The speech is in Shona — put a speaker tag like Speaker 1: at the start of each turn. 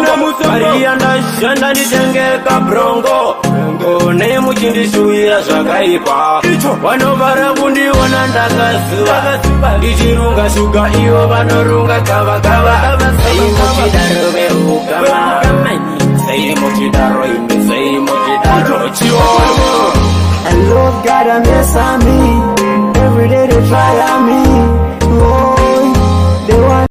Speaker 1: Nemusongo. Mari yandashanda nditenge kabrongo. Nei muchindishuwira zvakaipa? Vanovara kundiona ndakazuva ndichirunga shuga, ivo vanorunga gavakava. Sei muchidaro veukama? Sei muchidaro imi? Sei muchidaro chiono?
Speaker 2: And Lord God, I mess on me. Every day they try on me.